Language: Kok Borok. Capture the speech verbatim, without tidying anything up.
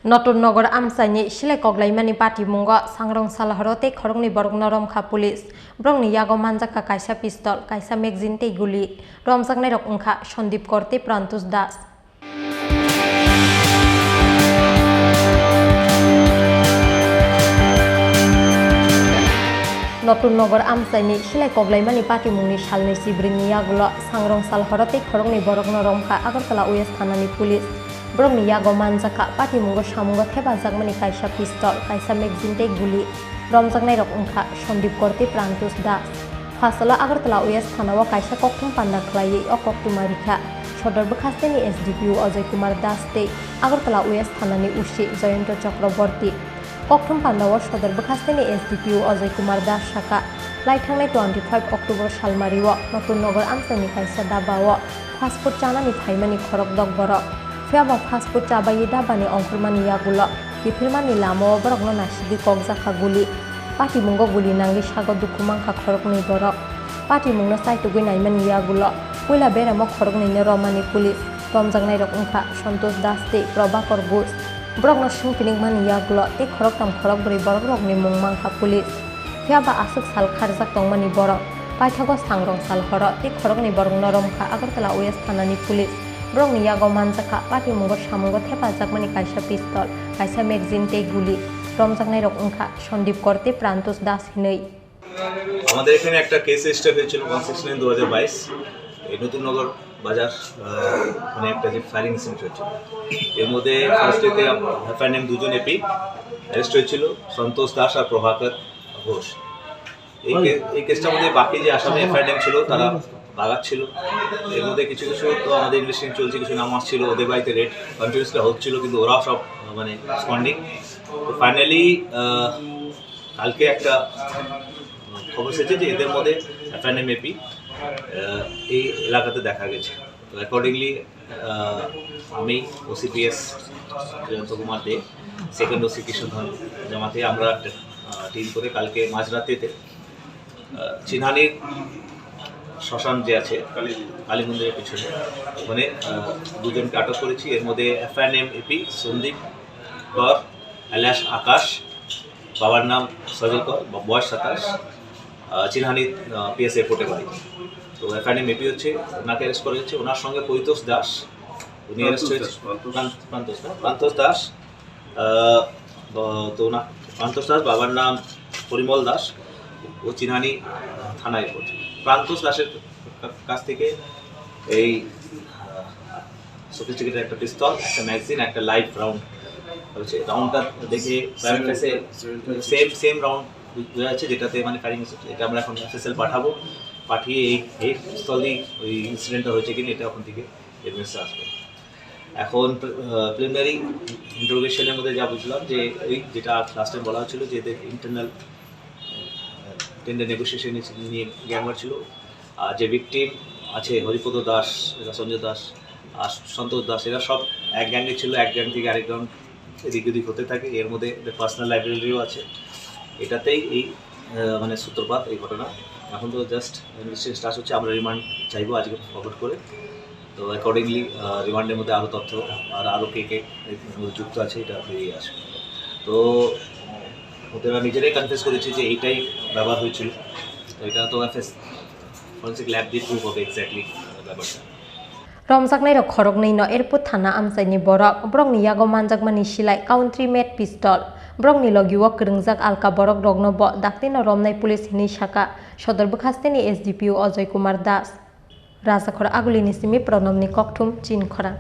Notun Nogor amchaini silai koklaimani patimungo sangrong salhoro tei khoroknwi borokno romkha police. Borokni yago manjakha kaisa pistol, kaisa magazine tei guli. Romjaknairok wngkha Sandip Kor tei Prantosh Das. Notun Nogor amchaini silai koklaimani patimungni salnwi sibrini yagulo sangrong salhoro tei khoroknwi borokno romkha Agartala West thanani police. Borokni yago manjakha patimungo samungo thepajakmani kaisa pistol, kaisa magazine tei guli. Romjaknairok wngkha Sandip Kor tei Prantosh Das. Phasalo Agartala West thanao kaisa kokthum panda khlaiwi o koktwma rikha Sodor bwkhasteni S D P O Ajoy Kumar Das tei Agartala West thanani O C Jayanta Chakraborty. Kokthum pandao Sodor bwkhasteni S D P O Ajoy Kumar Das sakha, lai thangnai twenty five October salmario Notun Nogor amchaini kaisa dabao fast food chanani phaimani khorok dok borok. Phiyaba fast food chabai dabani ongkhormani yagulo kiphilmani lamao borokno naisidi kokjakha guli. Patimungo guli nangwi sago dukhu mankha khoroknwi borok. Patimungno chaitugwi naimani yagulo puila beramo khoroknwino romani police. Romjaknairok wngkha Santosh Das tei Prabhakar Ghosh. Borokno swng pinikmani yagulo tei khoroktham khorokbrwi borokrokni mung mankha police. Phiyaba aswk sal kharjak tongmani borok. Paithago sangrong sal horo tei khoroknwi borokno romkha Agartala West thanani police. Borokni yago manjakha patimungo samungo thepajakmani kaisa pistol, kaisa magazine tei guli. Romjaknairok wngkha Sandip Kor tei Prantosh Das hinwi. আমাদের এখানে একটা case register হয়েছিল one sixty nine দু হাজার বাইশ, এই নতুননগর বাজার, আহ, ওখানে একটা যে ফায়ারিং ইনসিডেন্ট হয়েছিল। এর মধ্যে ফার্স্ট ডেতে এফআইআর নেম দুজন এপি অ্যারেস্ট হয়েছিল, সন্তোষ দাস আর প্রভাকর ঘোষ। এই কে-, এই কেসটার মধ্যে বাকি যে আসামি এফআইআর নেম ছিল, তারা ভাগাচ্ছিল। এর মধ্যে কিছু কিছু তো আমাদের ইনভেস্টিগেশন চলছে, কিছু নাম আসছিল, ওদের বাড়িতে রেড কন্টিনিউয়াসলি হচ্ছিল, কিন্তু ওরাও সব, মানে, রেসপন্ডিং। তো ফাইনালি, আহ, কালকে একটা খবর এসেছে যে এদের মধ্যে এফআইআর নেম এপি, আহ, এই এলাকাতে দেখা গেছে। তো অ্যাকর্ডিংলি, আহ, আমি ওসিপিএস জয়ন্ত কুমার দে, সেকেন্ড ওসি কৃষ্ণধন জমাতে আমরা একটা, আহ, টিম করে কালকে মাঝরাত্রিতে, আহ, চিনহানির শ্মশান যে আছে কালী মন্দিরের পিছনে, ওখানে, আহ, দুজনকে আটক করেছি। এর মধ্যে এফআইআর নেম এপি সন্দীপ কর alias আকাশ, বাবার নাম সজল কর, ব-, বয়স সাতাশ, আহ, চিনহানি, আহ, পিএস এয়ারপোর্টে বাড়ি। তো এফআইআর নেম এপি হচ্ছে, ওনাকে অ্যারেস্ট করা হয়েছে। ওনার সঙ্গে পরিতোষ দাস, উনি অ্যারেস্ট প্রান্তোষ হয়েছে। দাস, প্রান্তোষ। প্রান্ত-, প্রান্তোষ দাস, প্রান্তোষ দাস, আহ, ব-, তো ওনার প্রান্তোষ দাস, বাবার নাম পরিমল দাস, ও চিনহানি, আহ, থানা এয়ারপোর্ট। প্রান্তোষ দাসের কা-, কাছ থেকে এই, আহ, সফিস্টিকেটেড একটা পিস্তল, একটা ম্যাগাজিন, একটা লাইভ রাউন্ড হয়েছে। রাউন্ডটা দেখে প্রাইম ফেসে সেম, সেম রাউন্ড বোঝা যাচ্ছে, যেটাতে মানে ফায়ারিং হয়েছে। এটা আমরা এখন এফএসএল পাঠাবো, পাঠিয়ে এই, এই পিস্তল দিয়ে ওই ইনসিডেন্টটা হয়েছে কিনা, এটা ওখান থেকে এভিডেন্সটা আসবে। এখন, আহ, প্রিলিমিনারি ইন্টারোগেশনের মধ্যে যা বুঝলাম যে ওই যেটা লাস্ট টাইম বলা হচ্ছিল যে এদের ইন্টারনাল, আহ, টেন্ডার নেগোসিয়েশন নিয়ে গ্যাংওয়ার ছিল। আর যে ভিকটিম আছে হরিপদ দাস, এরা সঞ্জয় দাস, আর সন্তোষ দাস, এরা সব এক গ্যাংয়ে ছিল, এক গ্যাং থেকে আরেক গ্যাং এদিক ওদিক হতে থাকে। এর মধ্যে একটা পার্সোনাল লাইব্রেরিও আছে, এটাতেই এই, আহ, মানে সূত্রপাত এই ঘটনা। এখন তো জাস্ট ইনভেস্টিগেশন স্টার্ট হচ্ছে, আমরা রিমান্ড চাইবো আজকে ফরওয়ার্ড করে। তো অ্যাকর্ডিংলি, আহ, রিমান্ডের মধ্যে আরও তথ্য আর আরও কে কে এর মধ্যে যুক্ত আছে, এটা বেরিয়ে আসবে। তো ওরা নিজেরাই কনফেস করেছে যে এইটাই ব্যবহার হয়েছিল। তো এটা তো এফএস ফরেন্সিক ল্যাব দিয়ে প্রুভ হবে এক্স্যাক্টলি ব্যাপারটা। Romjaknairok khoroknwi no Erput thana amchaini borok, borokni yago manjakmani silai country made pistol. Borokni logio kwrwngjak alka borok rokno bo daktino romnai police hinwi saka Sodor bwkhasteni S D P O Ajoy Kumar Das. Rajakhor Agulini simi Pranobni kokthum Chinkhorang.